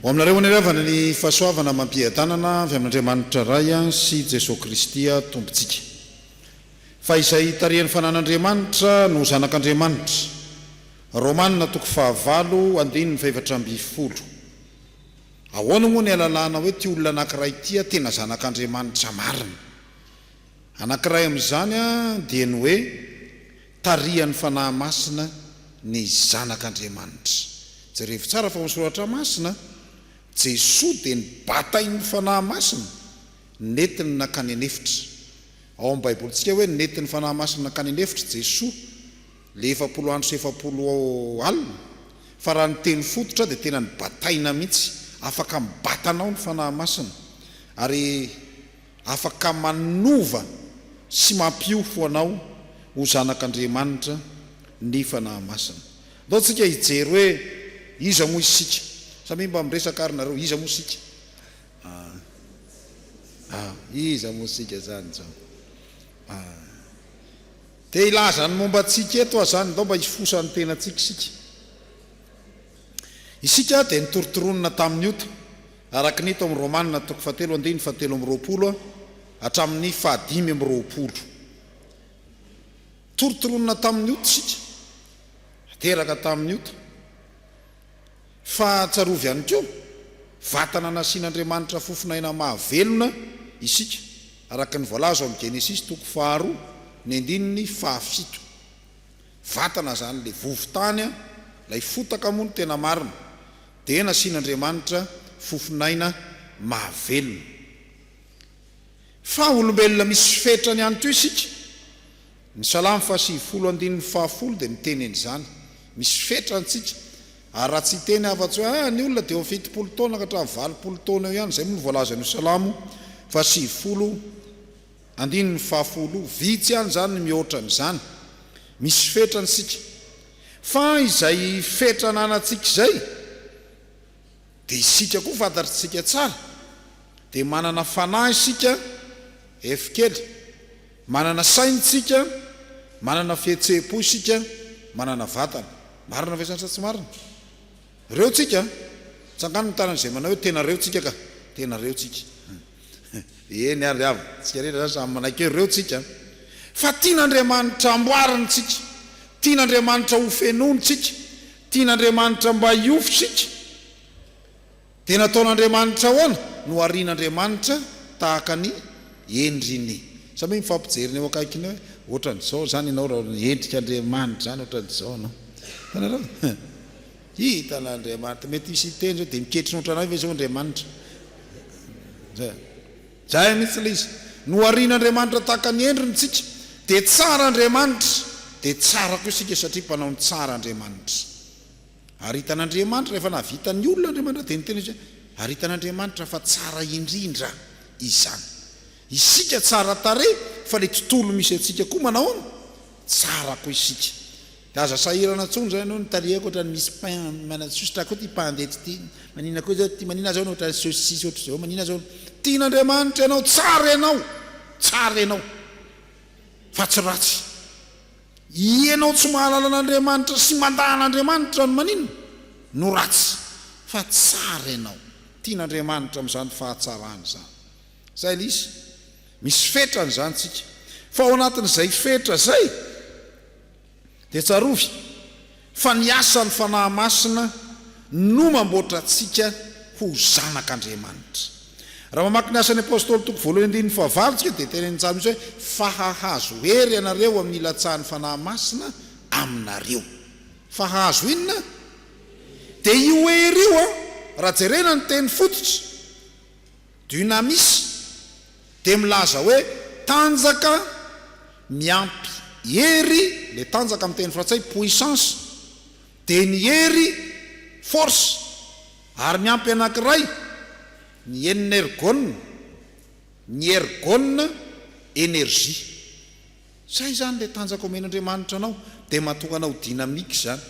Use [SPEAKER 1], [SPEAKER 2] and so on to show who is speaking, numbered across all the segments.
[SPEAKER 1] Ho aminareo anie ry havana ny fahasoavana amam-piadanana avy amin'Andriamanitra Ray sy Jesoa Kristy Tompontsika. Fa izay tarihan'ny fanan'Andriamanitra no zanak'Andriamanitra. Romana toko fahavalo andininy fahefatra ambin'ny folo. Ahoana moa ny ahalalana hoe ity olona anankiray ity tena zanak'Andriamanitra marina? Anankiray amin'izany dia ny hoe tarihan'ny Fanahy Masina ny zanak'Andriamanitra. Jerevo tsara fa ao amin'ny Soratra Masina, Jesoa dia nibatain'ny Fanahy Masina, nentiny nankany an'efitra. Ao amin'ny Baibolintsika hoe nentin'ny Fanahy Masina nankany an'efitra Jesoa, le 40 andro sy 40 alina, fa raha ny teny fototra dia tena nibataina mihitsy, afaka mibata anao ny Fanahy Masina, ary afaka manova sy mampiofo anao ho zanak'Andriamanitra ny Fanahy Masina. Ndao tsika hijery hoe iza moa isika. Samia mba miresaka ary nareo, iza moa isika? Ah, ah, iza moa isika zany zao? Ah. Te hilaza ny momba antsika eto aho zany, ndao mba hifosa ny tenantsika isika. Isika dia nitorontoronina tamin'ny ota, araka ny hita ao amin'ny Romana toko fahatelo andininy fahatelo amby roapolo hatramin'ny fahadimy amby roapolo. Torontoronina tamin'ny ota isika, teraka tamin'ny ota. Fa tsarovy ihany koa, vatana nasian'Andriamanitra fofon'aina mahavelona isika, araka ny voalaza ao amin'ny Genesisy toko faharoa ny andininy fahafito. Vatana izany, ilay vovo-tany, ilay fotaka moa no tena marina, dia nasian'Andriamanitra fofon'aina mahavelona. Fa olombelona misy fetrany ihany koa isika. Ny Salamo faha-90 andininy faha-10 dia miteny an'izany. Misy fetrany tsika. Ary raha tsy hiteny afa-tsy hoe, ah, ny olona dia eo amin'ny 70 taona ka hatramin'ny 80 taona eo ihany, izay moa no voalazan'io Salamo faha-90 andininy faha-10 io. Vitsy ihany izany ny mihoatra an'izany. Misy fetrany isika. Fa izay fetra ananantsika izay, dia isika koa fantatr'tsika tsara, dia manana fanahy isika, F kely, manana saina isika, manana fihetseham-po isika, manana vatana. Marina ve izany sa tsy marina? Reo tsika an! Tsangano ny tanana izay manao hoe tena reo tsika ka! Tena reo tsika. Eny ary ry havana, tsika rehetra izany samy manaiky hoe reo tsika an! Fa tian'Andriamanitra amboarina tsika, tian'Andriamanitra ho fenoina tsika, tian'Andriamanitra mba hiofo isika. Dia nataon'Andriamanitra ahoana? Noharian'Andriamanitra tahaka ny endriny. Samia mifampijery ny eo akaikiny hoe, ohatran'izao izany ianao raha ny endrik'Andriamanitra izany ohatran'izao ianao. Hitanareo? Hitan'Andriamanitra. Mety hisy hiteny izao, dia miketrona ohatran'ahy ve izao Andriamanitra? Zay. Zay mihitsy ilay izy. Noharian'Andriamanitra tahaka ny endriny isika. Dia tsara Andriamanitra. Dia tsara koa isika satria mpanao ny tsara Andriamanitra. Ary hitan'Andriamanitra, rehefa nahavita ny olona Andriamanitra, dia niteny Izy hoe, Ary hitan'Andriamanitra fa tsara indrindra izany. Isika tsara tarehy, fa ilay tontolo misy antsika koa manao ahoana? Tsara koa isika. Dia aza sahirana intsony izany ianao, ny tarehiko ohatran'ny misy pain, manasosotra koa ity pain ndeto ity, maninona koa izao ity, maninona zao no ohatran'ny saucisse ohatr'izao, maninona zao. Tian'Andriamanitra ianao, tsara ianao, tsara ianao, fa tsy ratsy. Ianao tsy mahalala an'Andriamanitra sy mandà an'Andriamanitra no maninona? No ratsy. Fa tsara ianao. Tian'Andriamanitra amin'izany fahatsarany izany. Izay ilay izy. Misy fetrany izany tsika. Fa ao anatin'izay fetra izay dia tsarovy fa ny asan'ny Fanahy Masina no mamboatra antsika ho zanak'Andriamanitra. Raha mamaky ny Asan'ny Apostoly toko voalohany andininy fahavalo isika dia teneniny tsara mihitsy hoe fa hahazo hery ianareo amin'ny hilatsahan'ny Fanahy Masina aminareo. Fa hahazo inona? Dia io hery io an, raha jerena ny teny fototra, dunamis, dia milaza hoe tanjaka miampy hery, ilay tanjaka amin'ny teny frantsay puissance, dia ny hery, force, ary miampy anankiray, ny energon, ny ergon, energie. Zay izany ilay tanjaka omen'Andriamanitra anao, dia mahatonga anao ho dynamique izany.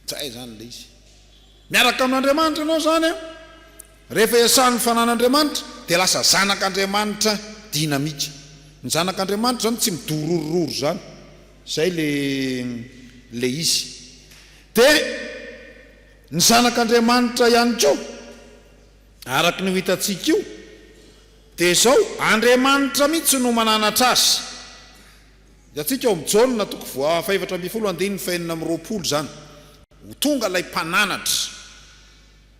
[SPEAKER 1] Zay izany ilay izy. Miaraka amin'Andriamanitra ianao izany an, rehefa iasan'ny fanan'Andriamanitra, dia lasa zanak'Andriamanitra dynamique. Ny zanak'Andriamanitra izany tsy midororororo izany. Zay le le izy. Dia ny zanak'Andriamanitra ihany koa. Araka ny ho hitantsika io, dia izao, Andriamanitra mihitsy no mananatra azy. Hitantsika ao amin'ny Jaona toko faha-14 andininy faha-26 izany. Ho tonga ilay mpananatra.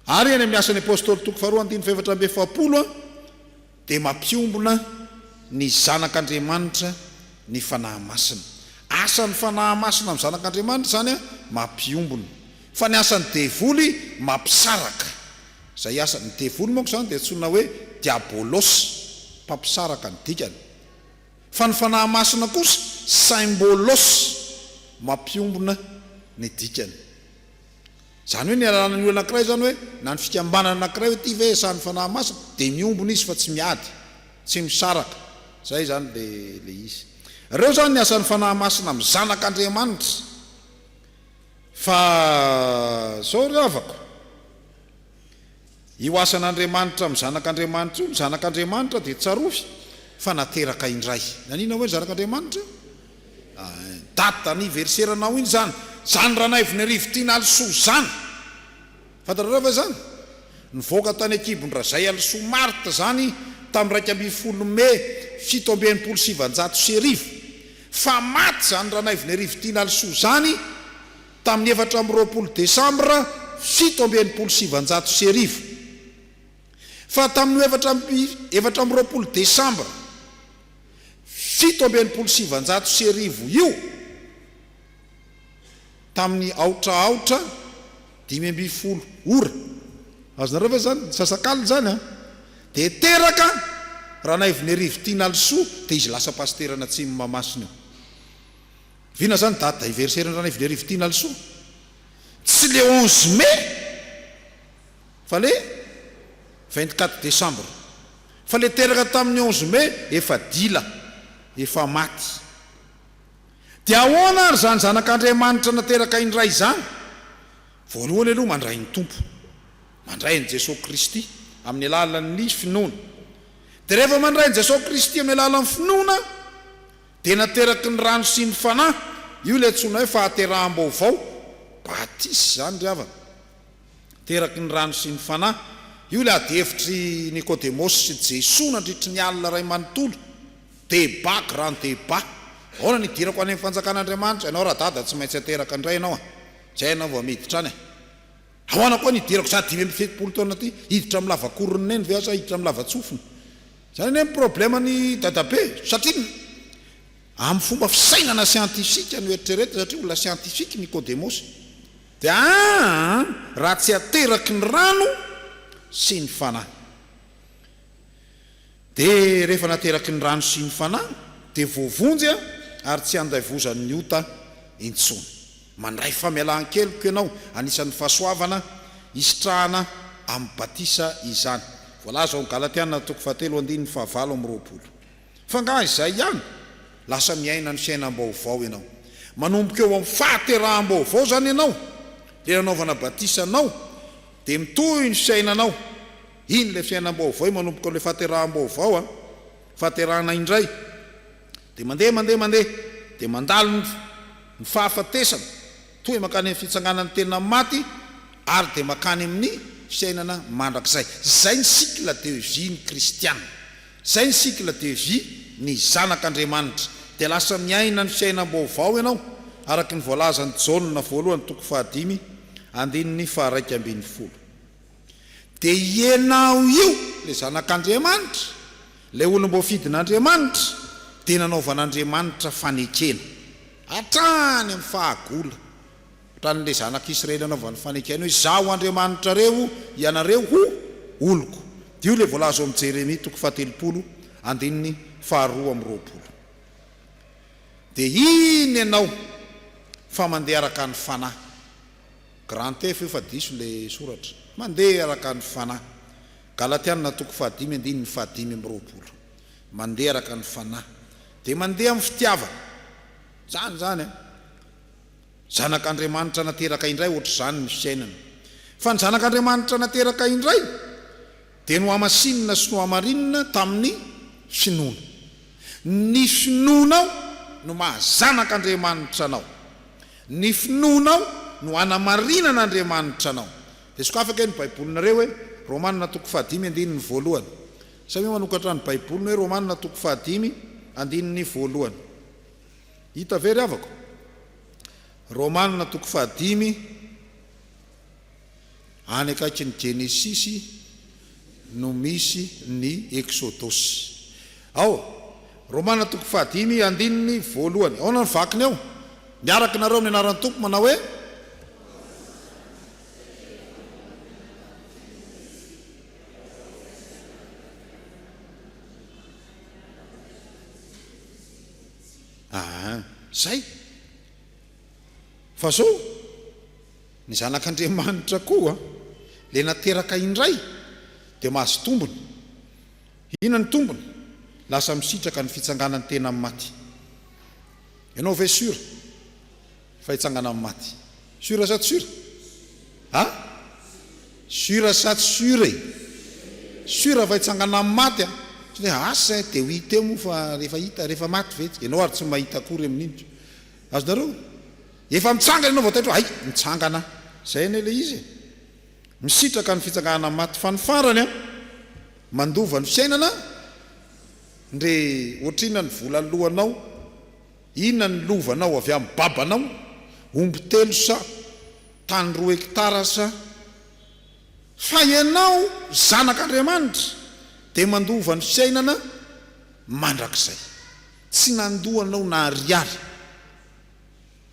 [SPEAKER 1] Ary any amin'ny Asan'ny Apostoly toko faharoa andininy faha-44 dia mampiombona ny zanak'Andriamanitra ny Fanahy Masina. Asan'ny Fanahy Masina amin'ny zanak'Andriamanitra izany mampiombona. Fa ny asan'ny devoly mampisaraka. Izay asa, ny devoly manko izany dia antsoina hoe diabolos, mpampisaraka ny dikany. Fa ny Fanahy Masina kosa symbolos, mampiombona ny dikany. Izany hoe ny alalan'ny olona anankiray izany hoe, na ny fikambanana anankiray hoe ity ve esan'ny Fanahy Masina, dia miombona izy fa tsy miady, tsy misaraka. Izay izany ilay izy. Ireo izany ny asan'ny Fanahy Masina amin'ny zanak'Andriamanitra. Fa izao ry havako, io asan'Andriamanitra amin'ny zanak'Andriamanitra io, ny zanak'Andriamanitra dia tsarovy fa nateraka indray. Naninona hoe ny zanak'Andriamanitra? Date anniversaire-nao iny izany. Izany Ranaivonarivo Tianalisoa izany. Fantatrareo ve izany? Nivoaka tany an-kibon-dRazaihalisoa Marthe izany tamin'ny 11 Mey 1967. Fa maty izany Ranaivonarivo Tianalisoa izany tamin'ny 24 Desambra 1967. Fa tamin'io 24 Desambra 1967 io, tamin'ny aotra aotra 15 ora, azonareo ve izany, misasakalina izany an, dia teraka Ranaivonerivo Tianalisoa, dia izy lasa pasiteran'Atsimo Mahamasina io. Vina izany date d'anniversaire-n'i Ranaivonerivo Tianalisoa? Tsy le 11 mai fa le 24 décembre. Fa le teraka tamin'ny 11 mai efa dila, efa maty. Dia ahoana ary izany zanak'Andriamanitra nateraka indray izany? Voalohany aloha mandray ny Tompo, mandray an'i Jesoa Kristy amin'ny alalan'ny finoana. Dia rehefa mandray an'i Jesoa Kristy amin'ny alalan'ny finoana dia nateraky ny rano sy ny Fanahy, io ilay antsoina hoe fahateraham-baovao, batisa izany ry havana. Teraky ny rano sy ny Fanahy. Io ilay adi-hevitr'i Nikodemosy sy Jesoa nandritry ny alina iray manontolo. Débat, grand débat. Ahoana ny hidirako any amin'ny fanjakan'Andriamanitra? Ianao radada tsy maintsy ateraka indray ianao a! Izay ianao vao miditra any a! Ahoana koa ny hidirako za 75 taona aty? Hiditra amin'ny lavakoron'i Neny ve aho sa hiditra amin'ny lavatsofina? Izany anie ny problème-n'i dadabe satria amin'ny fomba fisainana siantifika no eritreretina satria olona siantifika Nikodemosy. Dia aa raha tsy ateraky ny rano sy ny Fanahy. Dia rehefa nateraky ny rano sy ny Fanahy dia voavonjy ary tsy andevozan'ny ota intsony. Mandray famelan-keloka ianao, anisan'ny fahasoavana isitrahana amin'ny batisa izany. Voalaza ao amin'ny Galatiana toko fahatelo andininy fahavalo amby 20. Fa angaha izay ihany? Lasa miaina ny fiainam-baovao ianao. Manomboka eo amin'ny fahateraham-baovao izany ianao, ilay nanaovana batisa anao, dia mitohy ny fiainanao. Iny ilay fiainam-baovao io manomboka amin'ilay fahateraham-baovao an, fahaterahana indray. Dia mandeha, mandeha, mandeha, dia mandalo ny ny fahafatesana, toy mankany amin'ny fitsanganan'ny tena maty, ary dia mankany amin'ny fiainana mandrakizay. Izay ny cycle de vie ny kristiana. Izay ny cycle de vie ny zanak'Andriamanitra. Dia lasa miaina ny fiainam-baovao ianao, araka ny voalazan'i Jaona voalohany toko fahadimy andininy faha-11. Dia ianao io, ilay zanak'Andriamanitra, ilay olom-boafidin'Andriamanitra, dia nanaovan'Andriamanitra fanekena, hatrany amin'ny fahagola. Hatramin'ilay zanak'Israely nanaovany fanekena hoe, Izaho Andriamanitrareo, ianareo ho oloko. Dia io ilay voalaza ao amin'ny Jeremia toko faha-30 andininy faha-22. Dia iny ianao fa mandeha araka ny fanahy. Grand F io fa diso ilay soratra. Mandeha araka ny fanahy. Galatiana toko fahadimy andininy faha-25. Mandeha araka ny fanahy. Dia mandeha amin'ny fitiavana. Izany izany an. Zanak'Andriamanitra nateraka indray ohatr'izany ny fiainana. Fa ny zanak'Andriamanitra nateraka indray dia nohamasinina sy nohamarinina tamin'ny finoana. Ny finoanao no maha zanak'Andriamanitra anao. Ny finoanao no hanamarinan'Andriamanitra anao. Dia sokafy ange ny Baibolinareo hoe. Romana toko fahadimy andininy voalohany. Samia manokatra ny Baiboliny hoe Romana toko fahadimy andininy voalohany. Hita ve ry havako? Romana toko fahadimy any akaikin'ny Genesisy no misy ny Eksodosy. Ao, Romana toko fahadimy andininy voalohany. Aona ny vakiny ao? Miaraka nareo amin'ny anaran'ny Tompo manao hoe. Aa, zay. Fa zao, ny zanak'Andriamanitra koa, le nateraka indray, dia mahazo tombony. Inona ny tombony? Lasa misitraka ny fitsanganan'ny tena amin'ny maty. Ianao ve sûr fa hitsangana amin'ny maty? Sûr sa tsy sûr? A? Sûr sa tsy sûr e? Sûr fa hitsangana amin'ny maty a! Tsy hoe asa e, dia ho hita eo moa fa rehefa hita, rehefa maty ve? Ianao ary tsy mahita akory amin'iny. Azonareo? Efa mitsangana ianao vao taitra hoe hay, mitsangana aho. Izay anie ilay izy e. Misitraka ny fitsanganana amin'ny maty. Fa ny farany an, mandova ny fiainana, ndre ohatr'inona ny vola aloanao, inona ny lovanao avy amin'ny babanao, omby telo sa tany roa hectare sa, fa ianao zanak'Andriamanitra dia mandova ny fiainana mandrakizay. Tsy nandoa anao na ariary.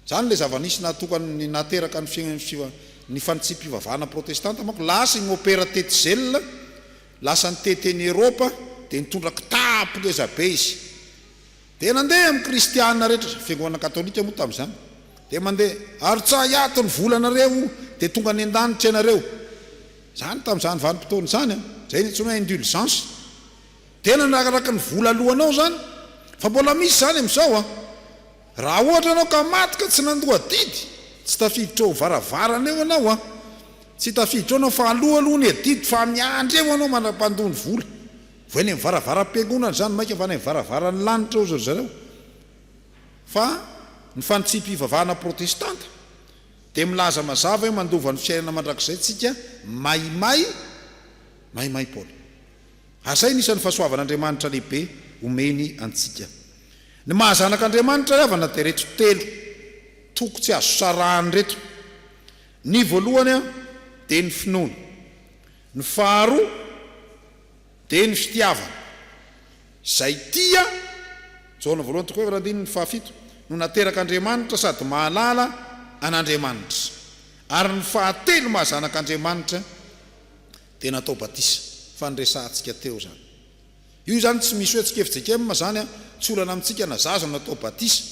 [SPEAKER 1] Izany ilay zava-nisy nahatoka ny nahateraka ny ny fanitsiam-pivavahana protestanta manko. Lasa i Mopera Tetzel, lasa nitety an'i Eropa, dia nitondra kitapo ngeza be izy. Dia nandeha amin'ny kristiana rehetra, fiangonana katolika moa tamin'izany. Dia mandeha, arotsahy ato ny volanareo, dia tonga any an-danitra ianareo. Izany tamin'izany vanim-potoana izany an. Izay no antsoina hoe indulgence. Tena arakaraka ny vola aloanao izany. Fa mbola misy izany amin'izao an. Raha ohatra ianao ka maty ka tsy nandoa adidy, tsy tafiditra eo varavarana eo ianao an! Tsy tafiditra eo ianao fa aloha aloha ny adidy fa miandry eo ianao mandra-pandoa ny vola. Vao eny amin'ny varavaram-piangonana izany mainka fa any amin'ny varavaran'ny lanitra hozy ry zareo. Fa ny fanitsiam-pivavahana protestanta dia milaza mazava hoe mandova ny fiainana mandrakizay tsika maimai maimaim-poana. Asa iny isan'ny fahasoavan'Andriamanitra lehibe omeny antsika. Ny maha zanak'Andriamanitra ry havana dia ireto telo toko tsy azo sarahana ireto. Ny voalohany dia ny finoana. Ny faharoa dia ny fitiavana. Izay tia, Jaona voalohany toko efatra andininy fahafito, no naterak'Andriamanitra sady mahalala an'Andriamanitra. Ary ny fahatelo maha zanak'Andriamanitra dia natao batisa, fa niresahantsika teo izany. Io izany tsy misy hoe tsika fjkm izany an, tsy olana amintsika na zaza no atao batisa,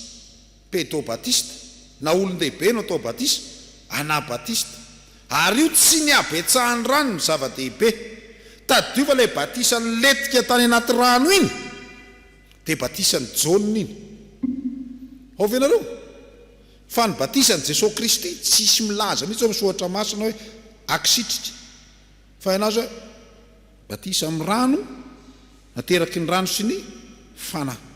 [SPEAKER 1] pedobatista, na olon-dehibe no atao batisa, anabatista. Ary io tsy ny habetsahan'ny rano no zava-dehibe. Tadidio fa ilay batisa nilentika tany anaty rano iny dia batisan'i Jaona iny. Ao ve nareo? Fa ny batisan'i Jesoa Kristy tsisy milaza mihitsy ao amin'ny soratra masina hoe akisitrika. Fa ianao zao Batisa amin'ny rano, nateraky ny rano sy ny Fanahy.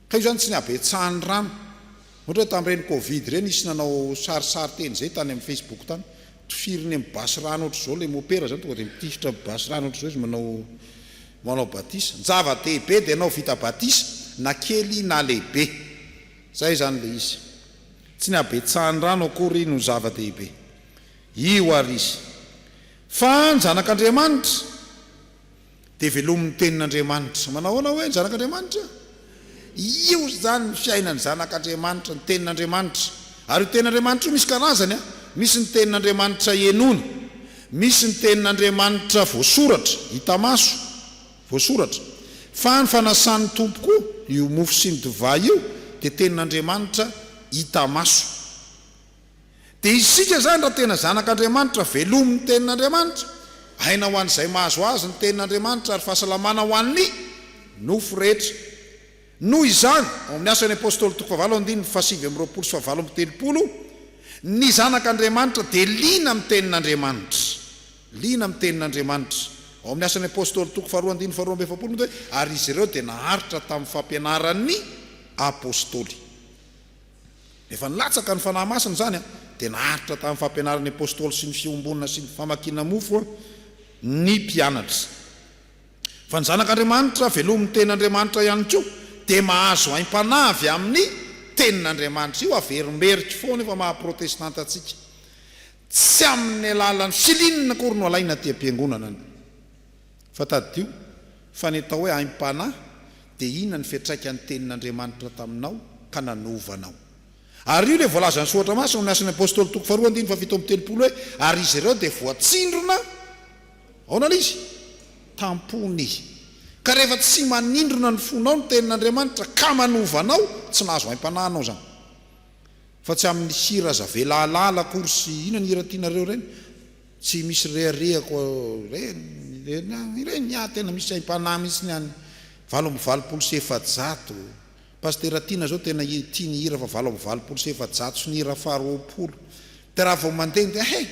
[SPEAKER 1] Ka io izany tsy ny habetsahan'ny rano. Ohatra hoe tamin'ireny covid ireny nisy nanao sarisary teny izay tany amin'ny facebook tany, tifiriny amin'ny basy rano ohatr'izao ilay mopera izany tonga dia mitifitra amin'ny basy rano ohatr'izao izy manao manao batisa. Ny zava-dehibe dia ianao vita batisa na kely na lehibe. Izay izany ilay izy. Tsy ny habetsahan'ny rano akory no zava-dehibe. Io ary izy. Fa ny zanak'Andriamanitra dia velomin'ny tenin'Andriamanitra. Manao ahoana hoe ny zanak'Andriamanitra? Io izany ny fiainan'ny zanak'Andriamanitra, ny tenin'Andriamanitra. Ary io tenin'Andriamanitra io misy karazany an. Misy ny tenin'Andriamanitra henoina, misy ny tenin'Andriamanitra voasoratra, hita maso, voasoratra. Fa ny fanasan'ny Tompo koa, io mofo sy ny divay io, dia tenin'Andriamanitra hita maso. Dia isika izany raha tena zanak'Andriamanitra, velomin'ny tenin'Andriamanitra, aina ho an'izay mahazo azy ny tenin'Andriamanitra ary fahasalamana ho an'ny nofo rehetra. Noho izany, ao amin'ny Asan'ny Apostoly toko fahavalo andininy fahasivy amby 20 sy fahavalo amby 30, ny zanak'Andriamanitra dia liana amin'ny tenin'Andriamanitra. Liana amin'ny tenin'Andriamanitra. Ao amin'ny Asan'ny Apostoly toko faharoa andininy faharoa amby efapolo moa dia hoe, ary izy ireo dia naharitra tamin'ny fampianaran'ny Apostoly. Rehefa nilatsaka ny Fanahy Masina izany dia naharitra tamin'ny fampianaran'ny Apostoly sy ny fiombonana sy ny famakiana mofo. ny mpianatra. Fa ny zanak'Andriamanitra velomin'ny Tenin'Andriamanitra ihany koa dia mahazo aim-panahy avy amin'ny Tenin'Andriamanitra. Io averimberiko foana io fa maha protestanta antsika. Tsy amin'ny alalan'ny feeling akory no alaina aty am-piangonana. Fa tadidio fa ny atao hoe aim-panahy dia inona ny fiantraikan'ny Tenin'Andriamanitra taminao ka nanova anao. Ary io ilay voalazan'ny Soratra Masina ao amin'ny Asan'ny Apostoly toko faharoa andininy fahafito amby telopolo hoe, Ary izy ireo dia voatsindrona, ahoana ilay izy? Tam-pony. Ka rehefa tsy manindrona ny fonao ny Tenin'Andriamanitra ka manova anao, tsy nahazo aim-panahy anao izany. Fa tsy amin'ny hira zavela alala akory sy inona ny hira tianareo ireny? Tsy misy reharehako ireny, ireny, ireny, ah tena misy aim-panahy mihitsy ny any 488. Pasitera Tiana zao tena tia ny hira fa 488 sy ny hira faha 20 de raha vao mandeha de hay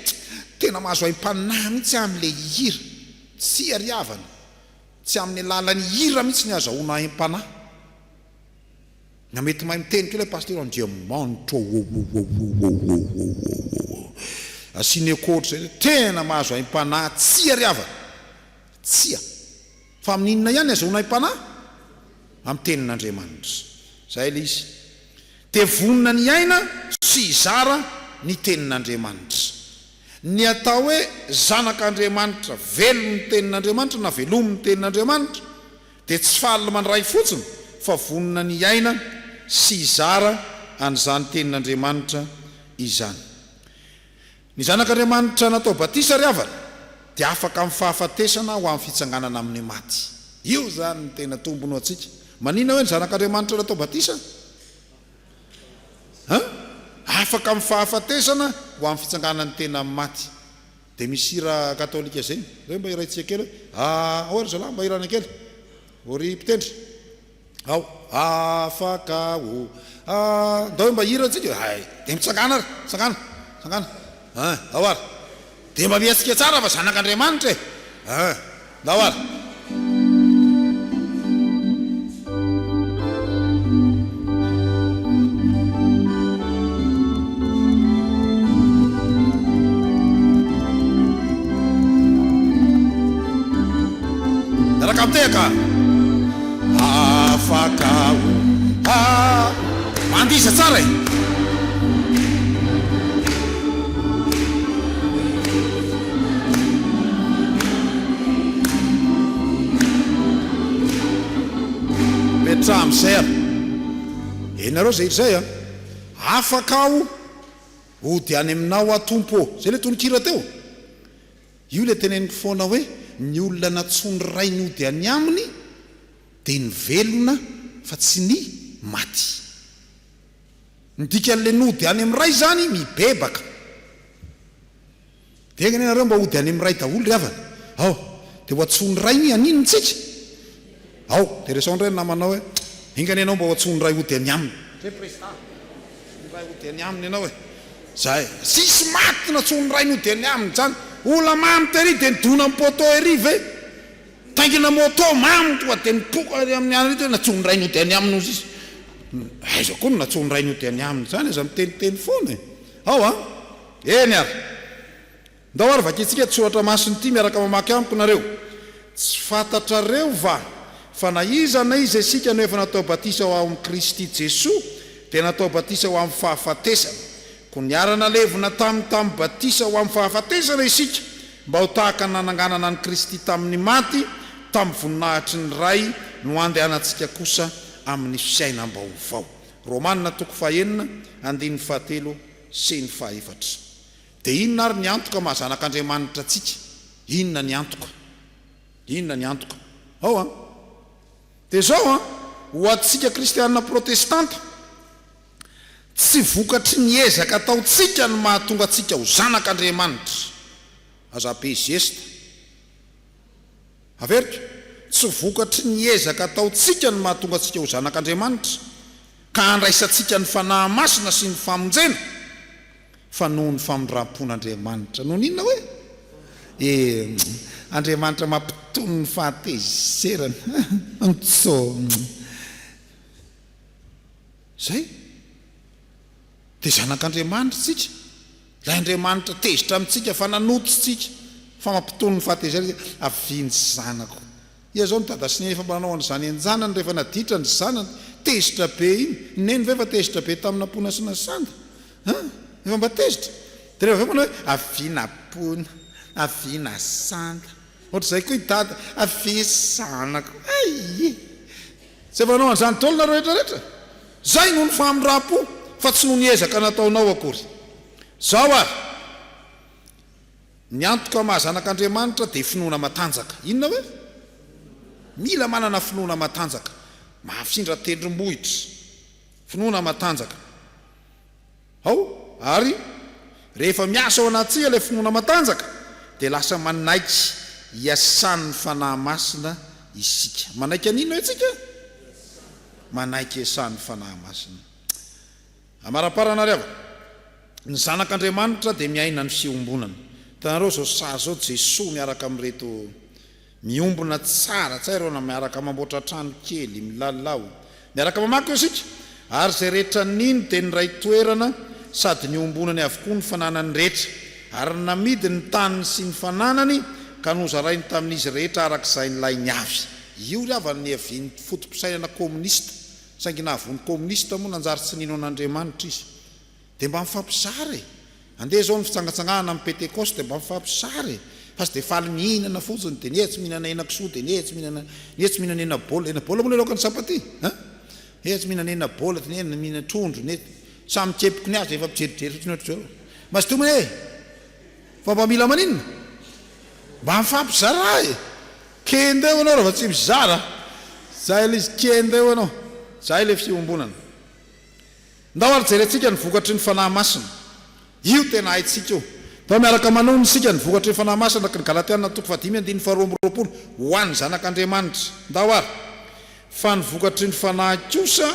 [SPEAKER 1] tena mahazo aim-panahy mihitsy aho amle hira, tsia ry havana, tsy amin'ny alalan'ny hira mihitsy ny azahoana aim-panahy, na mety mahay miteny koa ilay pasitera Andriamanitra ôôôôôôôôôôôô asiana echo ohatr'izay tena mahazo aim-panahy, tsia ry havana, tsia. Fa amin'ny inona ihany azahoana aim-panahy? Amin'ny Tenin'Andriamanitra. Izay ilay izy. Dia vonona ny hiaina sy hizara ny Tenin'Andriamanitra. Ny atao hoe zanak'Andriamanitra, velon'ny Tenin'Andriamanitra na velomin'ny Tenin'Andriamanitra, dia tsy faly mandray fotsiny fa vonona ny hiaina sy hizara an'izany Tenin'Andriamanitra izany. Ny Zanak'Andriamanitra natao batisa ry havana dia afaka amin'ny fahafatesana ho amin'ny fitsanganana amin'ny maty. Io izany no tena tombony ho antsika. Maninona hoe ny Zanak'Andriamanitra natao batisa? An? Afaka amin'ny fahafatesana ho amin'ny fitsanganan'ny tena amin'ny maty. Dia misy hira katolika izay. Zay mba hiraintsika kely hoe, Ah, ao ry zalahy mba hirana kely. Ô ry mpitendry. Ao, afaka o ah, ndao mba hira tsika, hay, dia mitsangàna ary, mitsangàna, mitsangàna, ah, ndao ary, dia mba mihetsika tsara fa zanak'Andriamanitra e, ah, ndao ary. Miaraka mitehaka. Afaka ho a. Mandiza tsara e. Mipetraha amin'izay ary. Henonareo izay hira izay a. Afaka aho hody any aminao aho Tompo ô. Izay ilay tononkira teo. Io ilay teneniko foana hoe ny olona nantsoin'ny rainy hody any aminy dia ny velona fa tsy ny maty. Ny dikan'ilay nody any amin'ny ray izany mibebaka. Dia enga anie nareo mba hody any amin'ny ray daholo ry havana. Ao. Dia ho antsoin'ny rainy haninona tsika? Ao. Dia resaho indray ny namanao hoe enga anie ianao mba ho antsoin'ny ray hody any aminy. Zay président. Antsoin'ny ray hody any aminy ianao e. Zay. Tsisy maty nantsoin'ny rainy hody any aminy zany. Olona mamy tery dia nidona amin'ny poteau ery ve? Taingina moto mamy tonga dia nipoka ery amin'ny any ery dia nantsoin'ny rainy hody any aminy hozy izy. Aiza koa no nantsoin'ny rainy hody any aminy zany? Aza miteniteny foana e. Ao an. Eny ary. Ndao ary vakintsika ity soratra masina ity miaraka mamaky amiko nareo. Tsy fantatrareo va fa na iza na iza isika no efa natao batisa ho ao amin'i Kristy Jesoa dia natao batisa ho amin'ny fahafatesana. Koa niara-nalevina taminy tamin'ny batisa ho amin'ny fahafatesana isika mba ho tahaka ny nananganana an'i Kristy tamin'ny maty tamin'ny voninahitry ny Ray no handehanantsika kosa amin'ny fiainam-baovao. Romana toko fahenina andininy fahatelo sy ny fahefatra. Dia inona ary ny antoka maha zanak'Andriamanitra antsika? Inona ny antoka? Inona ny antoka? Ao an! Dia izao an, ho antsika kristiana protestanta, tsy vokatry ny ezaka ataontsika no mahatonga antsika ho zanak'Andriamanitra. Aza be zesta. Averiko, tsy vokatry ny ezaka ataontsika no mahatonga antsika ho zanak'Andriamanitra, ka handraisantsika ny Fanahy Masina sy ny famonjena. Fa noho ny famindram-pon'Andriamanitra. Noho ny inona hoe? E, Andriamanitra mampitony ny fahatezerana. Ntso. Izay. Dia zanak'Andriamanitra isika. Ilay Andriamanitra tezitra amintsika fa nanota isika. Fa mampitony ny fahatezerana izy, avia ny zanako. Iza izao ny dada sy neny efa mba nanao an'izany an-janany rehefa naditra ny zanany? Tezitra be iny. Ny neny ve efa tezitra be tamin'i Nampoina sy Nasanda? An? Efa mba tezitra? Dia rehefa avy eo manao hoe, avia Nampoina, avia Nasanda. Ohatr'izay koa i dada, avia zanako. Hay! Tsy efa nanao an'izany daholo nareo rehetra rehetra? Izay noho ny famindram-po fa tsy noho ny ezaka nataonao akory. Izao ary. Ny antoka maha zanak'Andriamanitra dia finoana matanjaka. Inona hoe? Mila manana finoana matanjaka. Mahafindra tendrombohitra. Finoana matanjaka. Ao, ary rehefa miasa ao anatintsika ilay finoana matanjaka, dia lasa manaiky hiasan'ny Fanahy Masina isika. Manaiky an'inona hoe tsika? Manaiky hiasan'ny Fanahy Masina. Amaraparana ry havana, ny zanak'Andriamanitra dia miaina ny fiombonana. Hitanareo izao sary izao, Jesoa miaraka amin'ireto miombona tsara, tsy hay ireo na miaraka mamboatra trano kely, milalao. Miaraka mamaky eo isika, Ary izay rehetra nino dia niray toerana sady niombonany avokoa ny fananany rehetra. Ary namidy ny taniny sy ny fananany ka nozarainy tamin'izy rehetra araka izay nilainy avy. Io ry havana niavian'ny foto-pisainana kominista. Saingy nahavoa ny kominista moa nanjary tsy nino an'Andriamanitra izy. Dia mba mifampizara e! Andeha izao ny fitsangatsanganana amin'ny Pentekoste dia mba mifampizara e! Fa tsy dia faly mihinana fotsiny dia ny etsy mihinana henakisoa dia ny etsy mihinana ny etsy mihinana hena baolina, hena baolina moa ilay laoka ny chapati an! Ny etsy mihinana hena baolina dia ny etsy mihinana trondro, ny etsy samy mikepoka ny azy dia efa mijerijery fotsiny ohatr'izao. Mazotoa moa e! Fa mba mila maninona? Mba mifampizara e! Kenda eo anao raha vao tsy mizara. Zay ilay izy, kenda eo anao. Zay ilay fiombonana. Ndao ary jerentsika ny vokatry ny Fanahy Masina. Io tena haintsika io. Ndao miaraka manonona isika ny vokatry ny Fanahy Masina araka ny Galatiana toko fahadimy andininy faharoa amby roapolo ho an'ny zanak'Andriamanitra. Ndao ary. Fa ny vokatry ny Fanahy kosa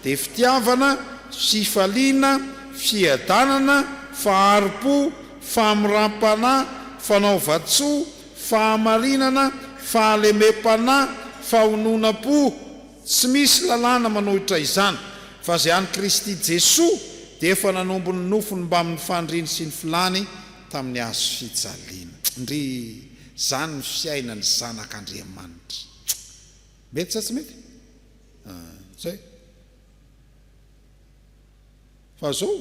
[SPEAKER 1] dia fitiavana, fifaliana, fiadanana, fahari-po, famoram-panahy, fanaovan-tsoa, fahamarinana, fahalemem-panahy, fahononam-po. Tsy misy lalàna manohitra izany, fa izay an'i Kristy Jesoa dia efa nanombo ny nofony mbamin'ny faniriany sy ny filany tamin'ny hazo fijaliana. Ndrii, izany ny fiainan'ny zanak'Andriamanitra. Mety sa tsy mety? Ah, zay. Fa zao,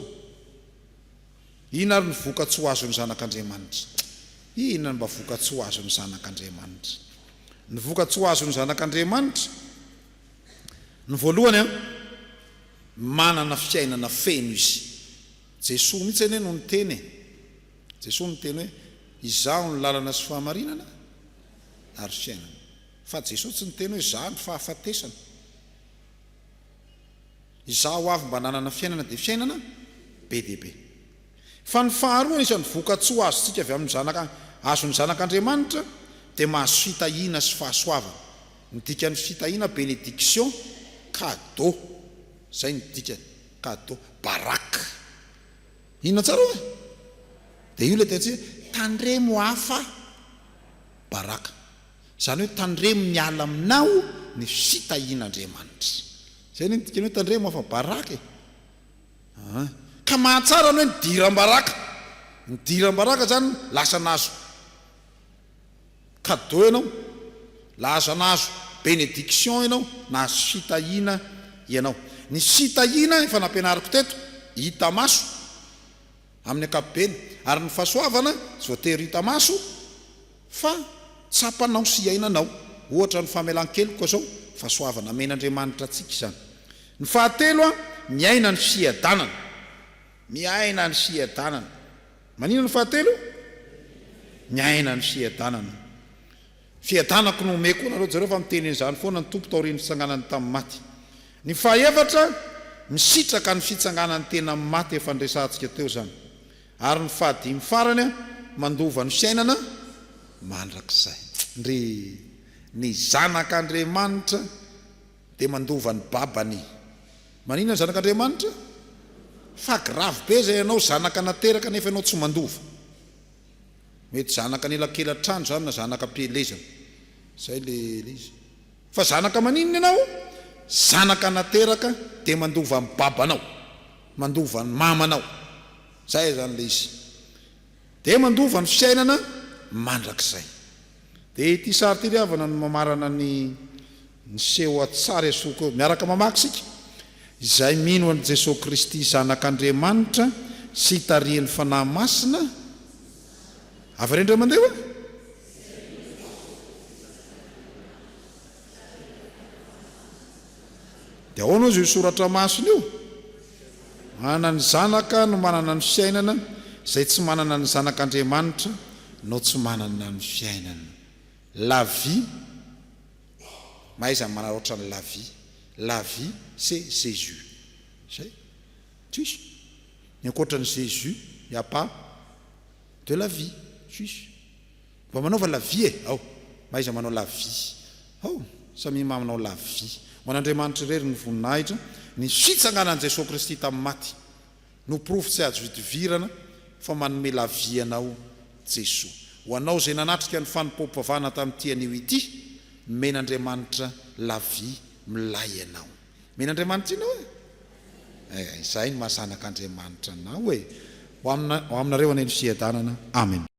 [SPEAKER 1] inona ary ny voka-tsoa azon'ny zanak'Andriamanitra? Inona no mba voka-tsoa azon'ny zanak'Andriamanitra? Ny voka-tsoa azon'ny zanak'Andriamanitra, ny voalohany an, manana fiainana feno izy. Jesoa mihitsy anie no niteny e. Jesoa niteny hoe, Izaho no lalana sy fahamarinana ary fiainana. Fa Jesoa tsy niteny hoe izaho ny fahafatesana. Izaho avy mba nanana fiainana dia fiainana be dia be. Fa ny faharoa anisan'ny vokatsoa azontsika avy amin'ny zanaka azon'ny zanak'Andriamanitra dia mahazo fitahiana sy fahasoavana. Ny dikan'ny fitahiana bénédiction, cadeau. Izay no dikany, cadeau, baraka. Inona tsara hoe? Dia io ilay tenintsika hoe tandremo hafa baraka. Izany hoe tandremo miala aminao ny fitahian'Andriamanitra. Izay anie ny dikany hoe tandremo afa-baraka e. Aa. Ka mahatsara ny hoe nidiram-baraka. Nidiram-baraka izany lasa nahazo cadeau ianao, lasa nahazo bénédiction ianao, nahazo fitahiana ianao. Ny fitahiana efa nampianariko teto, hita maso amin'ny ankapobeny, ary ny fahasoavana tsy voatery hita maso, Fa tsapanao sy iainanao. Ohatra ny famelan-keloka izao, fahasoavana amen'Andriamanitra antsika izany. Ny fahatelo, miaina ny fiadanana. Miaina ny fiadanana. Maninona ny fahatelo? Miaina ny fiadanana. Fiadanako no omeko anareo. Jereo fa miteny an'izany foana ny Tompo taorian'ny fitsanganany tamin'ny maty. Ny fahaefatra, misitraka ny fitsanganan'ny tena amin'ny maty efa niresahantsika teo izany. Ary ny fahadimy farany, mandova ny fiainana mandrakizay. Ndry! Ny zanak'Andriamanitra dia mandova ny babany. Maninona ny zanak'Andriamanitra? Fa grave be izay ianao zanaka nateraka nefa ianao tsy mandova. Mety zanaka anelakelan-trano izany na zanaka am-pielezana. Izay ilay izy. Fa zanaka maninona ianao? Zanaka nateraka dia mandova ny babanao, mandova ny mamanao. Zay zany le izy. Dia mandova ny fiainana. mandrakizay. Dia ity sary ity ry havana no mamarana ny ny seho tsara esoiko eo. Miaraka mamaky isika. Izay mino an'i Jesoa Kristy Zanak'Andriamanitra sy tarihin'ny Fanahy Masina, Avereno indray mandeha hoe. Dia ahoana hozy io soratra masina io? Manana ny Zanaka no manana ny fiainana, izay tsy manana ny Zanak'Andriamanitra no tsy manana ny fiainana. La vie, mahaiza manaraotra ny la vie. La vie c'est Jésus. Zay. Tsisy. Ny ankoatran'i Jésus, y a pas de la vie. Tsisy. Mba manaova la vie e! Ao! Mahaiza manao la vie. Ao! Samia manao la vie. Ho an'Andriamanitra irery ny voninahitra, ny fitsanganan'i Jesoa Kristy tamin'ny maty no porofo tsy azo idivirana fa manome la vie anao Jesoa. Ho anao izay nanatrika ny fanompoam-pivavahana tamin'ity anio ity, nomen'Andriamanitra la vie milay anao. Omen'Andriamanitra inona hoe? Eh, izay no maha zanak'Andriamanitra anao e! Ho aminareo anie ny fiadanana. Amen.